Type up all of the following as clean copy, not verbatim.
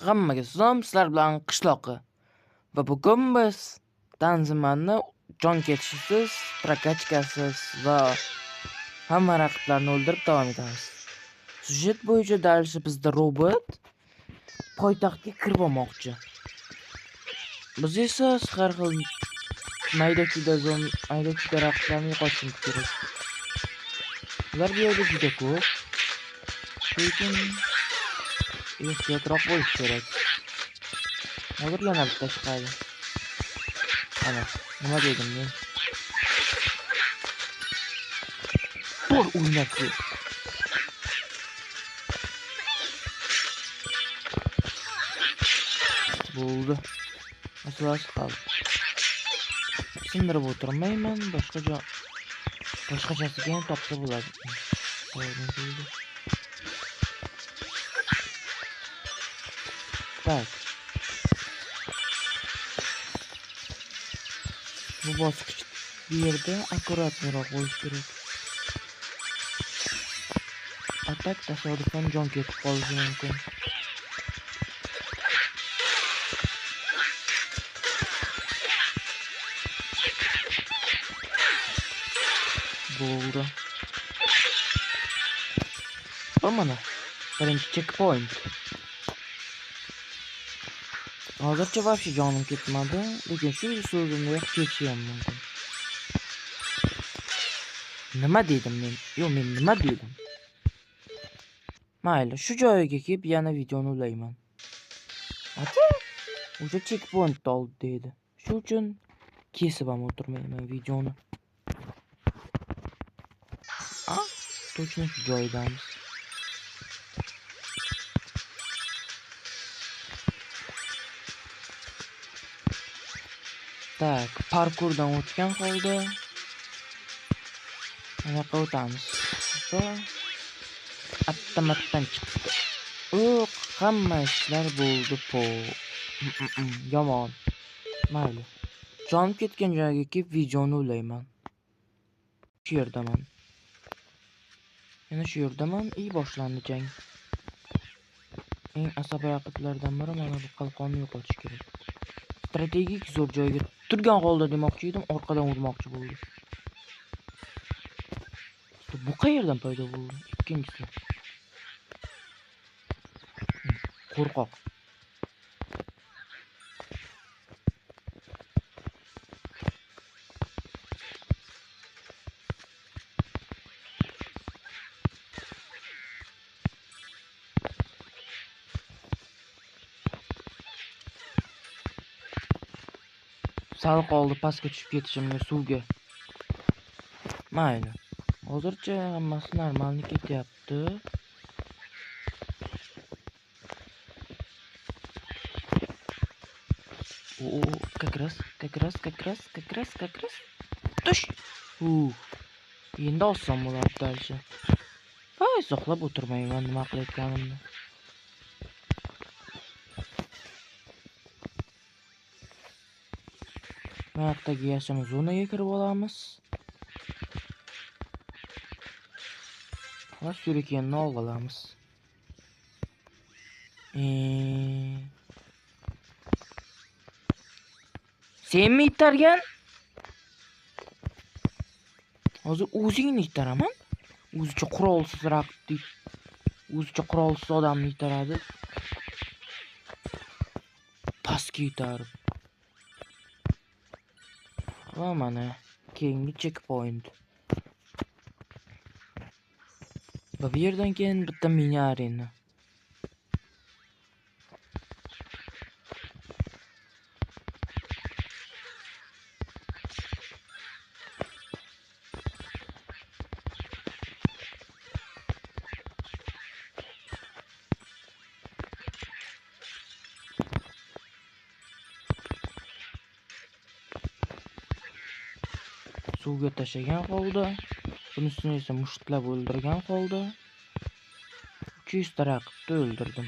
Hammaga salom, sizlar bilan Qishloqi. Va bugun biz Tanzimanni jon ketishisiz, prokachkasiz va hamma raqiblarni o'ldirib davom etamiz. Syujet bo'yicha дальше bizda robot poytaxtga kirib olmoqchi. Biz esa har xil mayda-chuyda mayda-chuyda raqiblarni yo'qotishimiz kerak. Ular bu yerda juda ko'p. Shuning uchun ehtiyotroq bo'lish kerak. Hozir yana bitta chiqadi. Ana, nima dedim men? Bor o'ynab ket. Bo'ldi. Masalasi hal. Sindirib o'tirmayman, boshqachasiga ham topsa bo'ladi. Bo'ldi. Tak. Bu bosqich bu yerda akkuratniroq bo'lish kerak. Atak tasodifan jon ketib qolishi mumkin. Bo'ldi. Va mana birinchi checkpoint. Hozircha вообще jonim ketmadi, lekin shu so'zimni ketishi ham mumkin. Nima dedim men? Yo'q, men nima dedim? Mayli, shu joyiga kelib yana videoni ulayman. Ata, o'sha checkpoint oldi dedi. Shu uchun kesib ham o'tirmayman videoni. A, точно shu joydamiz. Tak, parkurdan o'tgan holda anaqa o'tamiz. Va avtomatdan chiqdi. O'q, hamma ishlar bo'ldi po. Yomon. Mayli. Jonim ketgan joyga kelib videoni ulayman. Shu yerdaman. Yana shu yerdaman, boshlandi jang. Eng asabiy raqiblardan biri mana bu qalqonni yo'qotish kerak. Strategik zo'r joyga turgan holda demoqchi edim, orqadan urmoqchi bo'ldi. Bu qayerdan paydo bo'ldi? Ikkinchisi. Qo'rqoq. Sal qoldi pastga tushib ketishimga suvga. Mayli. Hozircha hammasi normalni ketyapti. O, как раз, как раз, как раз, как раз, как раз. Tush. Endi oson bo'ladi дальше. Voy, izohlab o'tirmayman nima qilayotganimni. Bu yoqdagi yashin zonaga kirib olamiz. Va shurikenni olib olamiz. Senmi itargan? Hozir o'zingni itaraman. O'zicha qurolsiz raqib, o'zicha qurolsiz odamni itaradi. Pastga itarib. Va mana keyingi checkpoint. Va bu yerdan keyin bitta mini arena. Suvga tashlagan holda, bunisini esa mushtlab o'ldirgan holda 300 ta raqibni o'ldirdim.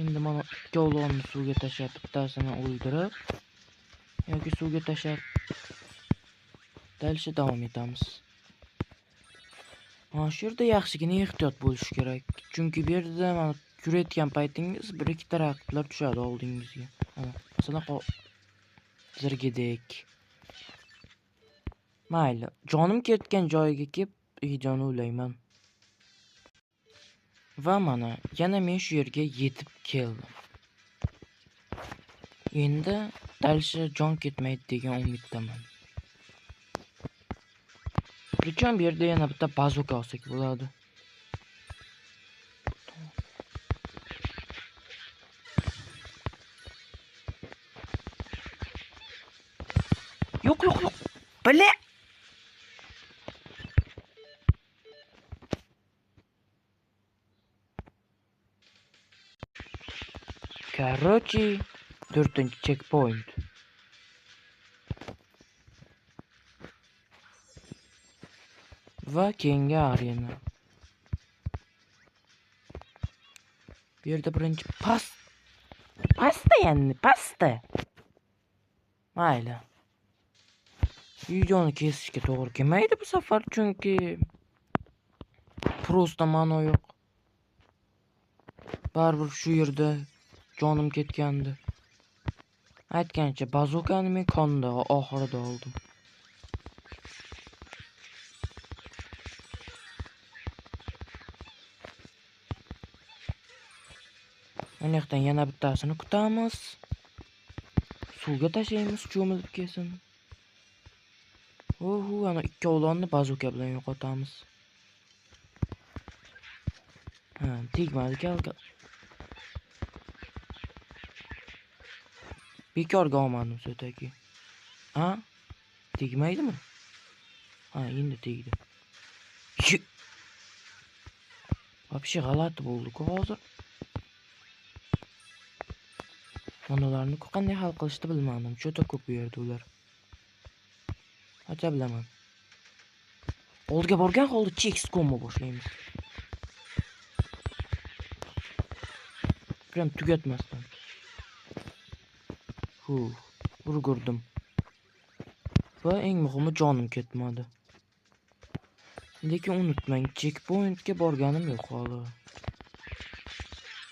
Endi mana ikkovlonni suvga tashlab bittasini o'ldirib yoki suvga tashlab дальше davom etamiz. Mana shu yerda yaxshigina ehtiyot bo'lish kerak. Chunki bu yerda mana yurayotgan paytingiz bir ikkita raqiblar tushadi oldingizga. Mana masalan, zirgidek. Mayli, jonim ketgan joyiga kelib videoni ulayman. Va mana yana men shu yerga yetib keldim. Endi дальше jon ketmaydi degan umiddaman. Причем bu yerda yana bitta bazuka olsak bo'ladi. Yo'q, yo'q, yo'q. Bile. Короче, 4-chi checkpoint. Va keyingi arena. Bu yerda birinchi pasta ya'ni pasta. Mayli. Videoni kesishga to'g'ri kelmaydi bu safar, chunki prosta ma'no yo'q. Baribir shu yerda jonim ketgandi. Aytgancha bazukani men konda oxirida oldim. Mana yoqdan yana bittasini kutamiz. Suvga tashlaymiz, cho'milib kelsin. Ohu, ana ikkovlonni bazuka bilan yo'qotamiz. Ha, tegmadi kalka. Bekorga olmadim so'taki. Ha? Tegmaydimi? Ha, endi tegdi. Вообще g'alati bo'ldi-ku hozir. Mana ularni qanday hal qilishni bilmadim. Juda ko'p bu yerda ular. Acha bilaman. Oldiga borgan holda cheksiz combo boshlaymiz. Prям tugatmasdan. Huh, urgurdim. Va eng muhimi jonim ketmadi. Lekin unutmang, checkpointga borganim yo'q hali.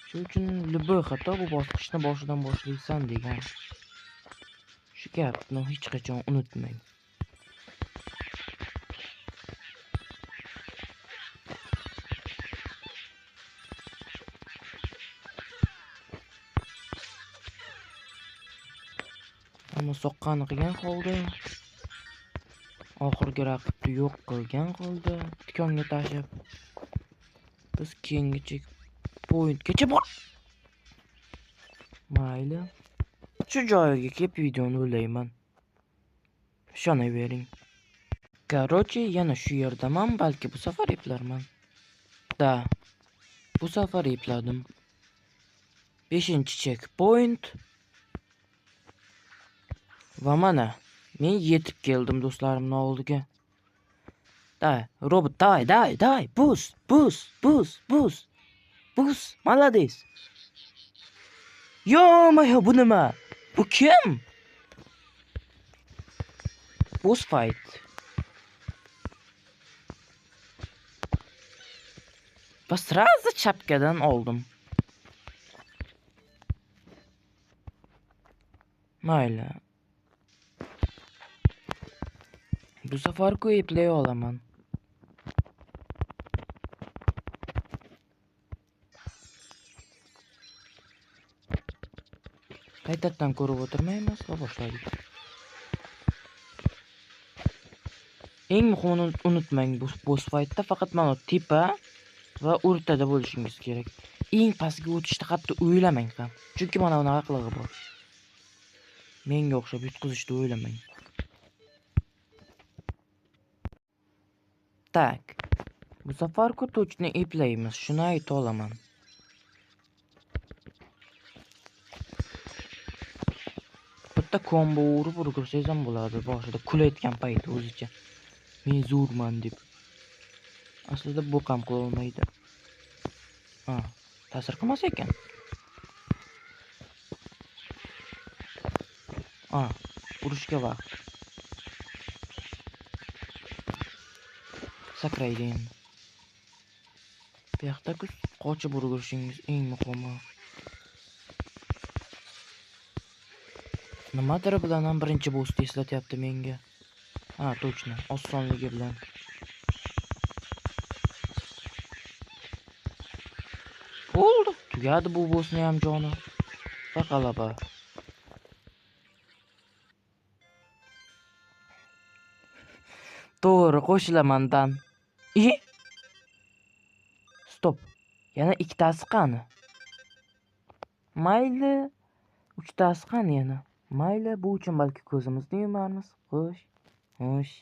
Shuning uchun любой xato bu bosqichni boshidan boshlaysan degan. Shu gapni hech qachon unutmang. Ammo soqqani qilgan holda, oxirgi raqibni yo'q qilgan holda tikonga tashib biz keyingi checkpointgacha bor. Mayli. Shu joyiga kelib videoni ulayman. Ishonavering. Короче, yana shu yerdaman, balki bu safar eplarman. Da. Bu safar epladim. 5-checkpoint. Va mana men yetib keldim do'stlarimning oldiga. Da, robot, давай, давай, давай, bus, bus, bus, bus. Bus, молодец. Yo-moyo, bu nima? Bu kim? Boss fight. Va sразу chapkadan oldim. Mayli. Bu safar-ku eplay olaman. Qaytadan ko'rib o'tirmaymiz va boshladik. Eng muhimini unutmang, bu boss fightda faqat mana tepa va o'rtada bo'lishingiz kerak. Eng pastga o'tishni hatto o'ylamang ham. Chunki mana bunaqa qilig'i bor. Menga o'xshab yutqizishni o'ylamang. Tak. Bu safar-ku tochni eplaymiz, shuni ayta olaman. Bitta combo urib urgursangiz ham bo'ladi, boshida kulayotgan payt o'zicha. Men zo'rman deb. Aslida bu ham qila olmaydi. Ha, ta'sir qilmas ekan. Ha, urushga vaqt. Sakraydi endi. Bu yoqda qochib ulgurishingiz eng muhimi. Nimadir bilan ham birinchi bossni eslatyapti menga. Ha, to'g'ri, osonligi bilan. Bo'ldi, tugadi bu bossni ham joni. Va g'alaba. To'g'ri, qo'shilaman dan. Stop. Yana ikkitasi qani? Mayli, uchtasi qani yana? Mayli, bu uchun balki ko'zimizni yumarmiz. Xo'sh, xo'sh.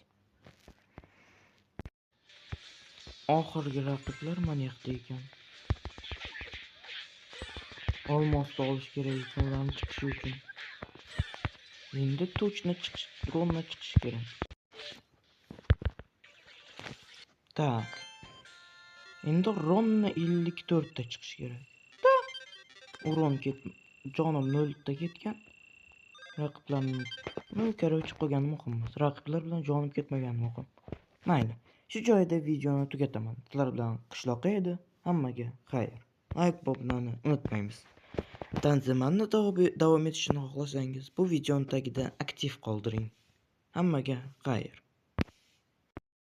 Oxirgi raqiblar mana yoqda ekan. Olmosni olish kerak ekan ularni chiqishi uchun. Endi to'chni chiqish, dronni chiqishi kerak. Tak. Endi ronni 54 ta chiqish kerak. Da. Uron jonim 0 ta ketgan. Raqiblarni, короче, qolgani muhim emas. Raqiblar bilan jonim ketmagani muhim. Mayli. Shu joyda videoni tugataman. Sizlar bilan qishloqi edi. Hammaga xayr. Like bobnani unutmaymiz. Tanzimanni davom etishini xohlasangiz, bu videoni tagida aktiv qoldiring. Hammaga xayr.